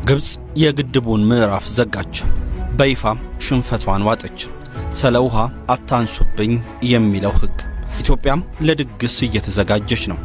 ግብፅ የግድቡን ምዕራፍ ዘጋች፣ በይፋም ሽንፈቷን ዋጠች። ስለ ውሃ አታንሱብኝ የሚለው ሕግ። ኢትዮጵያም ለድግስ እየተዘጋጀች ነው።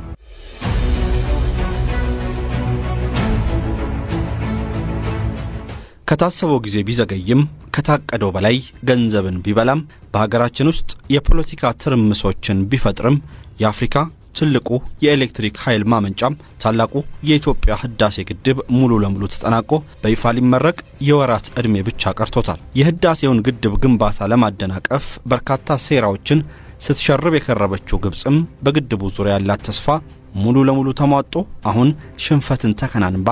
ከታሰበው ጊዜ ቢዘገይም፣ ከታቀደው በላይ ገንዘብን ቢበላም፣ በሀገራችን ውስጥ የፖለቲካ ትርምሶችን ቢፈጥርም፣ የአፍሪካ ትልቁ የኤሌክትሪክ ኃይል ማመንጫም ታላቁ የኢትዮጵያ ህዳሴ ግድብ ሙሉ ለሙሉ ተጠናቆ በይፋ ሊመረቅ የወራት ዕድሜ ብቻ ቀርቶታል። የህዳሴውን ግድብ ግንባታ ለማደናቀፍ በርካታ ሴራዎችን ስትሸርብ የከረበችው ግብፅም በግድቡ ዙሪያ ያላት ተስፋ ሙሉ ለሙሉ ተሟጦ አሁን ሽንፈትን ተከናንባ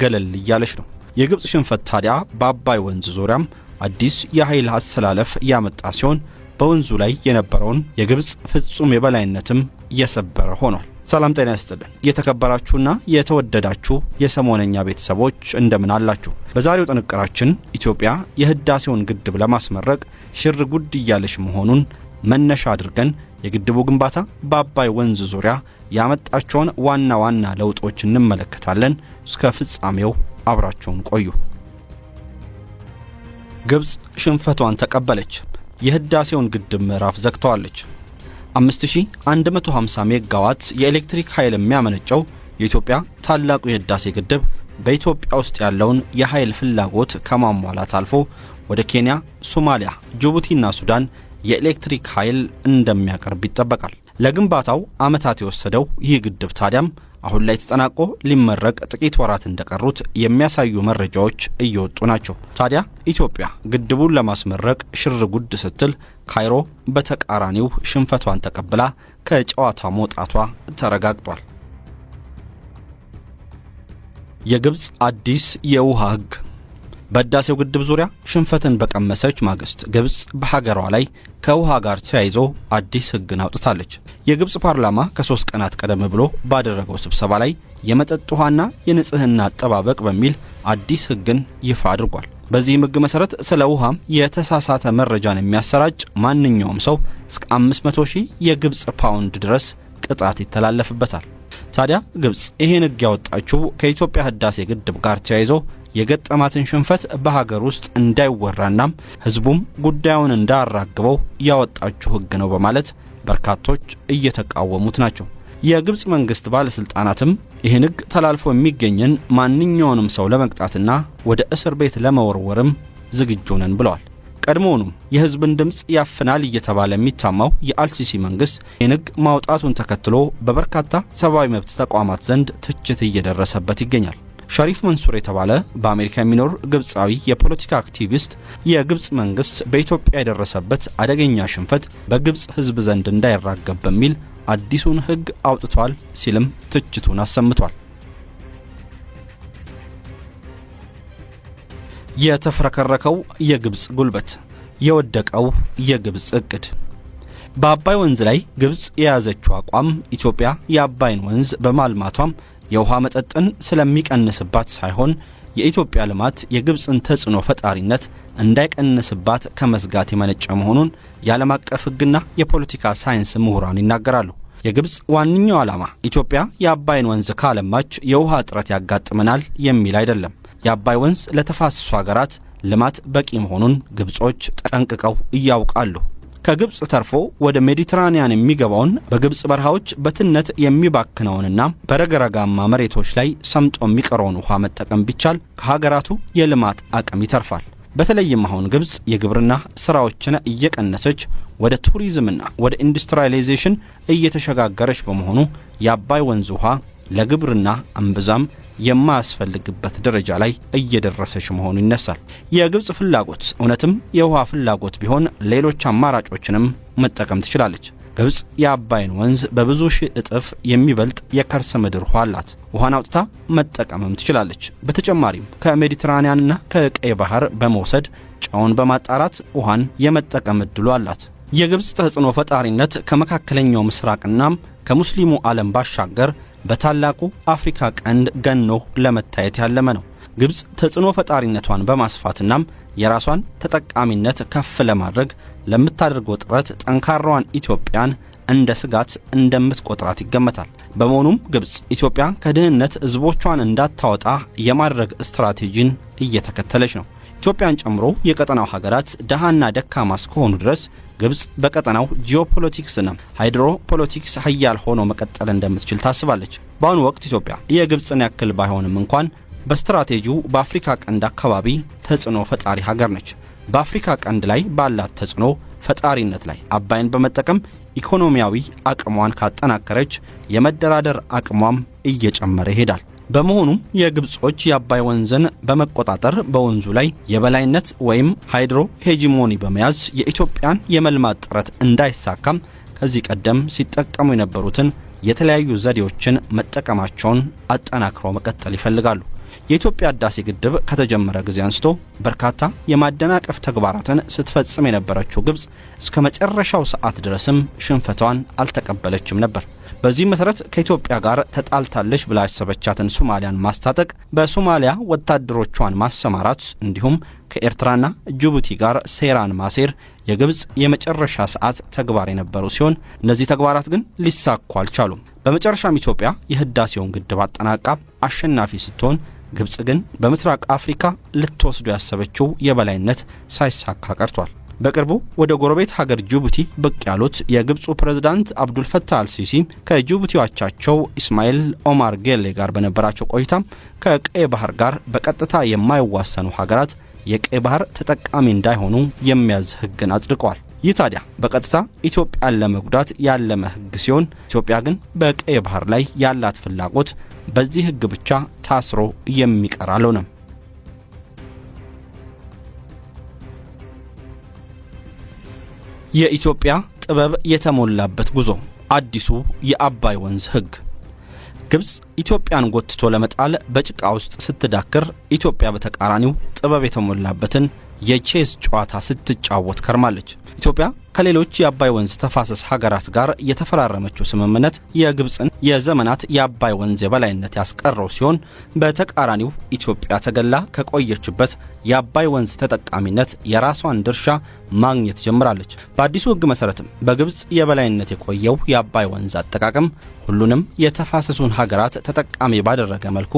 ገለል እያለች ነው። የግብፅ ሽንፈት ታዲያ በአባይ ወንዝ ዙሪያም አዲስ የኃይል አሰላለፍ ያመጣ ሲሆን፣ በወንዙ ላይ የነበረውን የግብፅ ፍጹም የበላይነትም እየሰበረ ሆኗል። ሰላም ጤና ይስጥልን። የተከበራችሁና የተወደዳችሁ የሰሞነኛ ቤተሰቦች፣ እንደምን አላችሁ? በዛሬው ጥንቅራችን ኢትዮጵያ የህዳሴውን ግድብ ለማስመረቅ ሽር ጉድ እያለች መሆኑን መነሻ አድርገን የግድቡ ግንባታ በአባይ ወንዝ ዙሪያ ያመጣቸውን ዋና ዋና ለውጦች እንመለከታለን። እስከ ፍጻሜው አብራችሁን ቆዩ። ግብፅ ሽንፈቷን ተቀበለች። የህዳሴውን ግድብ ምዕራፍ ዘግተዋለች። 5150 ሜጋዋት የኤሌክትሪክ ኃይል የሚያመነጨው የኢትዮጵያ ታላቁ የህዳሴ ግድብ በኢትዮጵያ ውስጥ ያለውን የኃይል ፍላጎት ከማሟላት አልፎ ወደ ኬንያ፣ ሶማሊያ፣ ጅቡቲና ሱዳን የኤሌክትሪክ ኃይል እንደሚያቀርብ ይጠበቃል። ለግንባታው ዓመታት የወሰደው ይህ ግድብ ታዲያም አሁን ላይ ተጠናቆ ሊመረቅ ጥቂት ወራት እንደቀሩት የሚያሳዩ መረጃዎች እየወጡ ናቸው። ታዲያ ኢትዮጵያ ግድቡን ለማስመረቅ ሽር ጉድ ስትል፣ ካይሮ በተቃራኒው ሽንፈቷን ተቀብላ ከጨዋታ መውጣቷ ተረጋግጧል። የግብፅ አዲስ የውሃ ሕግ። በህዳሴው ግድብ ዙሪያ ሽንፈትን በቀመሰች ማግስት ግብፅ በሀገሯ ላይ ከውሃ ጋር ተያይዞ አዲስ ሕግን አውጥታለች። የግብፅ ፓርላማ ከ3 ቀናት ቀደም ብሎ ባደረገው ስብሰባ ላይ የመጠጥ ውሃና የንጽህና አጠባበቅ በሚል አዲስ ሕግን ይፋ አድርጓል። በዚህም ሕግ መሰረት ስለ ውሃም የተሳሳተ መረጃን የሚያሰራጭ ማንኛውም ሰው እስከ 500 ሺህ የግብፅ ፓውንድ ድረስ ቅጣት ይተላለፍበታል። ታዲያ ግብፅ ይህን ሕግ ያወጣችው ከኢትዮጵያ ህዳሴ ግድብ ጋር ተያይዞ የገጠማትን ሽንፈት በሀገር ውስጥ እንዳይወራናም ህዝቡም ጉዳዩን እንዳያራግበው ያወጣችው ሕግ ነው በማለት በርካቶች እየተቃወሙት ናቸው። የግብፅ መንግስት ባለስልጣናትም ይህን ሕግ ተላልፎ የሚገኝን ማንኛውንም ሰው ለመቅጣትና ወደ እስር ቤት ለመወርወርም ዝግጁ ነን ብለዋል። ቀድሞውኑም የህዝብን ድምፅ ያፍናል እየተባለ የሚታማው የአልሲሲ መንግስት ይህን ሕግ ማውጣቱን ተከትሎ በበርካታ ሰብአዊ መብት ተቋማት ዘንድ ትችት እየደረሰበት ይገኛል። ሸሪፍ መንሱር የተባለ በአሜሪካ የሚኖር ግብፃዊ የፖለቲካ አክቲቪስት የግብፅ መንግስት በኢትዮጵያ የደረሰበት አደገኛ ሽንፈት በግብፅ ህዝብ ዘንድ እንዳይራገብ በሚል አዲሱን ህግ አውጥቷል ሲልም ትችቱን አሰምቷል። የተፍረከረከው የግብፅ ጉልበት፣ የወደቀው የግብፅ እቅድ። በአባይ ወንዝ ላይ ግብፅ የያዘችው አቋም ኢትዮጵያ የአባይን ወንዝ በማልማቷም የውሃ መጠጥን ስለሚቀንስባት ሳይሆን የኢትዮጵያ ልማት የግብፅን ተጽዕኖ ፈጣሪነት እንዳይቀንስባት ከመስጋት የመነጨ መሆኑን የዓለም አቀፍ ሕግና የፖለቲካ ሳይንስ ምሁራን ይናገራሉ። የግብፅ ዋነኛው ዓላማ ኢትዮጵያ የአባይን ወንዝ ካለማች የውሃ እጥረት ያጋጥመናል የሚል አይደለም። የአባይ ወንዝ ለተፋሰሱ ሀገራት ልማት በቂ መሆኑን ግብጾች ጠንቅቀው ያውቃሉ። ከግብፅ ተርፎ ወደ ሜዲትራኒያን የሚገባውን፣ በግብፅ በረሃዎች በትነት የሚባክነውንና በረግረጋማ መሬቶች ላይ ሰምጦ የሚቀረውን ውሃ መጠቀም ቢቻል ከሀገራቱ የልማት አቅም ይተርፋል። በተለይም አሁን ግብፅ የግብርና ስራዎችን እየቀነሰች ወደ ቱሪዝምና ወደ industrialization እየተሸጋገረች በመሆኑ የአባይ ወንዝ ውሃ ለግብርና እምብዛም የማያስፈልግበት ደረጃ ላይ እየደረሰች መሆኑ ይነሳል። የግብፅ ፍላጎት እውነትም የውሃ ፍላጎት ቢሆን ሌሎች አማራጮችንም መጠቀም ትችላለች። ግብፅ የአባይን ወንዝ በብዙ ሺህ እጥፍ የሚበልጥ የከርሰ ምድር ውሃ አላት። ውሃን አውጥታ መጠቀምም ትችላለች። በተጨማሪም ከሜዲትራኒያንና ከቀይ ባህር በመውሰድ ጨውን በማጣራት ውሃን የመጠቀም እድሉ አላት። የግብፅ ተጽዕኖ ፈጣሪነት ከመካከለኛው ምስራቅና ከሙስሊሙ ዓለም ባሻገር በታላቁ አፍሪካ ቀንድ ገኖ ለመታየት ያለመ ነው። ግብፅ ተጽዕኖ ፈጣሪነቷን በማስፋትናም የራሷን ተጠቃሚነት ከፍ ለማድረግ ለምታደርገው ጥረት ጠንካራዋን ኢትዮጵያን እንደ ስጋት እንደምትቆጥራት ይገመታል። በመሆኑም ግብጽ ኢትዮጵያ ከድህነት ህዝቦቿን እንዳታወጣ የማድረግ ስትራቴጂን እየተከተለች ነው። ኢትዮጵያን ጨምሮ የቀጠናው ሀገራት ደሃና ደካማ እስከሆኑ ድረስ ግብጽ በቀጠናው ጂኦፖለቲክስና ሃይድሮፖለቲክስ ሀያል ሆኖ መቀጠል እንደምትችል ታስባለች። በአሁኑ ወቅት ኢትዮጵያ የግብጽን ያክል ባይሆንም እንኳን በስትራቴጂው በአፍሪካ ቀንድ አካባቢ ተጽዕኖ ፈጣሪ ሀገር ነች። በአፍሪካ ቀንድ ላይ ባላት ተጽዕኖ ፈጣሪነት ላይ አባይን በመጠቀም ኢኮኖሚያዊ አቅሟን ካጠናከረች የመደራደር አቅሟም እየጨመረ ይሄዳል። በመሆኑም የግብጾች የአባይ ወንዝን በመቆጣጠር በወንዙ ላይ የበላይነት ወይም hydro hegemony በመያዝ የኢትዮጵያን የመልማት ጥረት እንዳይሳካም ከዚህ ቀደም ሲጠቀሙ የነበሩትን የተለያዩ ዘዴዎችን መጠቀማቸውን አጠናክረው መቀጠል ይፈልጋሉ። የኢትዮጵያ ህዳሴ ግድብ ከተጀመረ ጊዜ አንስቶ በርካታ የማደናቀፍ ተግባራትን ስትፈጽም የነበረችው ግብጽ እስከ መጨረሻው ሰዓት ድረስም ሽንፈቷን አልተቀበለችም ነበር። በዚህ መሰረት ከኢትዮጵያ ጋር ተጣልታለች ብላ ያሰበቻትን ሶማሊያን ማስታጠቅ፣ በሶማሊያ ወታደሮቿን ማሰማራት እንዲሁም ከኤርትራና ጅቡቲ ጋር ሴራን ማሴር የግብጽ የመጨረሻ ሰዓት ተግባር የነበሩ ሲሆን እነዚህ ተግባራት ግን ሊሳኩ አልቻሉም። በመጨረሻም ኢትዮጵያ የህዳሴውን ግድብ አጠናቃ አሸናፊ ስትሆን፣ ግብጽ ግን በምስራቅ አፍሪካ ልትወስድ ያሰበችው የበላይነት ሳይሳካ ቀርቷል። በቅርቡ ወደ ጎረቤት ሀገር ጅቡቲ ብቅ ያሉት የግብፁ ፕሬዝዳንት አብዱልፈታህ አልሲሲ ከጅቡቲ አቻቸው ኢስማኤል ኦማር ጌሌ ጋር በነበራቸው ቆይታም ከቀይ ባህር ጋር በቀጥታ የማይዋሰኑ ሀገራት የቀይ ባህር ተጠቃሚ እንዳይሆኑ የሚያዝ ህግን አጽድቀዋል። ይህ ታዲያ በቀጥታ ኢትዮጵያን ለመጉዳት ያለመ ህግ ሲሆን፣ ኢትዮጵያ ግን በቀይ ባህር ላይ ያላት ፍላጎት በዚህ ህግ ብቻ ታስሮ የሚቀር አልሆነም። የኢትዮጵያ ጥበብ የተሞላበት ጉዞ፣ አዲሱ የአባይ ወንዝ ህግ። ግብጽ ኢትዮጵያን ጎትቶ ለመጣል በጭቃ ውስጥ ስትዳክር፣ ኢትዮጵያ በተቃራኒው ጥበብ የተሞላበትን የቼዝ ጨዋታ ስትጫወት ከርማለች። ኢትዮጵያ ከሌሎች የአባይ ወንዝ ተፋሰስ ሀገራት ጋር የተፈራረመችው ስምምነት የግብፅን የዘመናት የአባይ ወንዝ የበላይነት ያስቀረው ሲሆን፣ በተቃራኒው ኢትዮጵያ ተገላ ከቆየችበት የአባይ ወንዝ ተጠቃሚነት የራሷን ድርሻ ማግኘት ጀምራለች። በአዲሱ ሕግ መሰረትም በግብፅ የበላይነት የቆየው የአባይ ወንዝ አጠቃቀም ሁሉንም የተፋሰሱን ሀገራት ተጠቃሚ ባደረገ መልኩ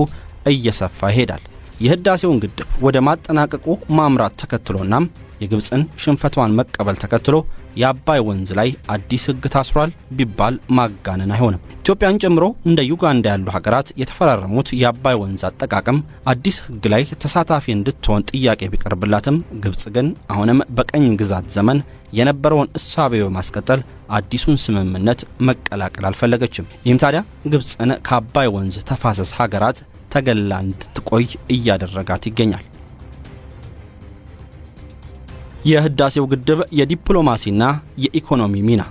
እየሰፋ ይሄዳል። የህዳሴውን ግድብ ወደ ማጠናቀቁ ማምራት ተከትሎናም የግብፅን ሽንፈቷን መቀበል ተከትሎ የአባይ ወንዝ ላይ አዲስ ህግ ታስሯል ቢባል ማጋነን አይሆንም። ኢትዮጵያን ጨምሮ እንደ ዩጋንዳ ያሉ ሀገራት የተፈራረሙት የአባይ ወንዝ አጠቃቀም አዲስ ህግ ላይ ተሳታፊ እንድትሆን ጥያቄ ቢቀርብላትም፣ ግብፅ ግን አሁንም በቅኝ ግዛት ዘመን የነበረውን እሳቤ በማስቀጠል አዲሱን ስምምነት መቀላቀል አልፈለገችም። ይህም ታዲያ ግብፅን ከአባይ ወንዝ ተፋሰስ ሀገራት ተገላ እንድትቆይ እያደረጋት ይገኛል። የህዳሴው ግድብ የዲፕሎማሲና የኢኮኖሚ ሚና።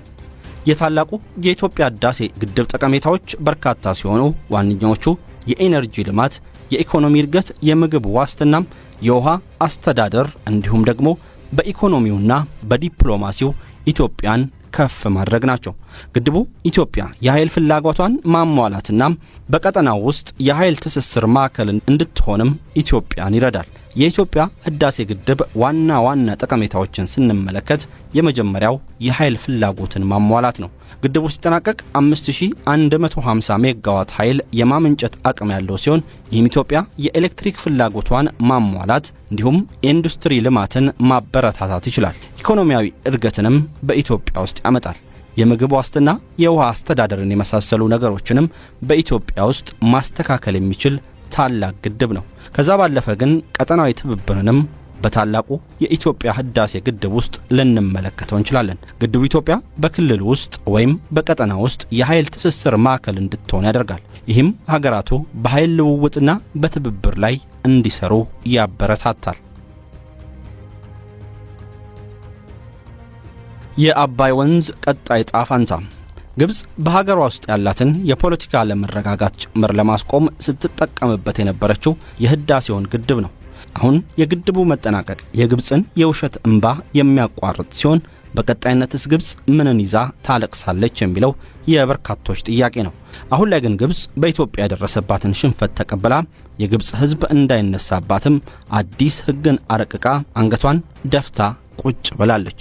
የታላቁ የኢትዮጵያ ህዳሴ ግድብ ጠቀሜታዎች በርካታ ሲሆኑ፣ ዋነኛዎቹ የኤነርጂ ልማት፣ የኢኮኖሚ እድገት፣ የምግብ ዋስትናም፣ የውሃ አስተዳደር እንዲሁም ደግሞ በኢኮኖሚውና በዲፕሎማሲው ኢትዮጵያን ከፍ ማድረግ ናቸው። ግድቡ ኢትዮጵያ የኃይል ፍላጎቷን ማሟላትና በቀጠናው ውስጥ የኃይል ትስስር ማዕከል እንድትሆንም ኢትዮጵያን ይረዳል። የኢትዮጵያ ህዳሴ ግድብ ዋና ዋና ጠቀሜታዎችን ስንመለከት የመጀመሪያው የኃይል ፍላጎትን ማሟላት ነው። ግድቡ ሲጠናቀቅ 5150 ሜጋዋት ኃይል የማመንጨት አቅም ያለው ሲሆን፣ ይህም ኢትዮጵያ የኤሌክትሪክ ፍላጎቷን ማሟላት እንዲሁም የኢንዱስትሪ ልማትን ማበረታታት ይችላል። ኢኮኖሚያዊ እድገትንም በኢትዮጵያ ውስጥ ያመጣል። የምግብ ዋስትና፣ የውሃ አስተዳደርን የመሳሰሉ ነገሮችንም በኢትዮጵያ ውስጥ ማስተካከል የሚችል ታላቅ ግድብ ነው። ከዛ ባለፈ ግን ቀጠናዊ ትብብርንም በታላቁ የኢትዮጵያ ህዳሴ ግድብ ውስጥ ልንመለከተው እንችላለን። ግድቡ ኢትዮጵያ በክልል ውስጥ ወይም በቀጠና ውስጥ የኃይል ትስስር ማዕከል እንድትሆን ያደርጋል። ይህም ሀገራቱ በኃይል ልውውጥና በትብብር ላይ እንዲሰሩ ያበረታታል። የአባይ ወንዝ ቀጣይ ዕጣ ፈንታ። ግብጽ በሀገሯ ውስጥ ያላትን የፖለቲካ አለመረጋጋት ጭምር ለማስቆም ስትጠቀምበት የነበረችው የህዳሴውን ግድብ ነው። አሁን የግድቡ መጠናቀቅ የግብፅን የውሸት እንባ የሚያቋርጥ ሲሆን፣ በቀጣይነትስ ግብጽ ምንን ይዛ ታለቅሳለች የሚለው የበርካቶች ጥያቄ ነው። አሁን ላይ ግን ግብጽ በኢትዮጵያ የደረሰባትን ሽንፈት ተቀብላ የግብጽ ሕዝብ እንዳይነሳባትም አዲስ ሕግን አረቅቃ አንገቷን ደፍታ ቁጭ ብላለች።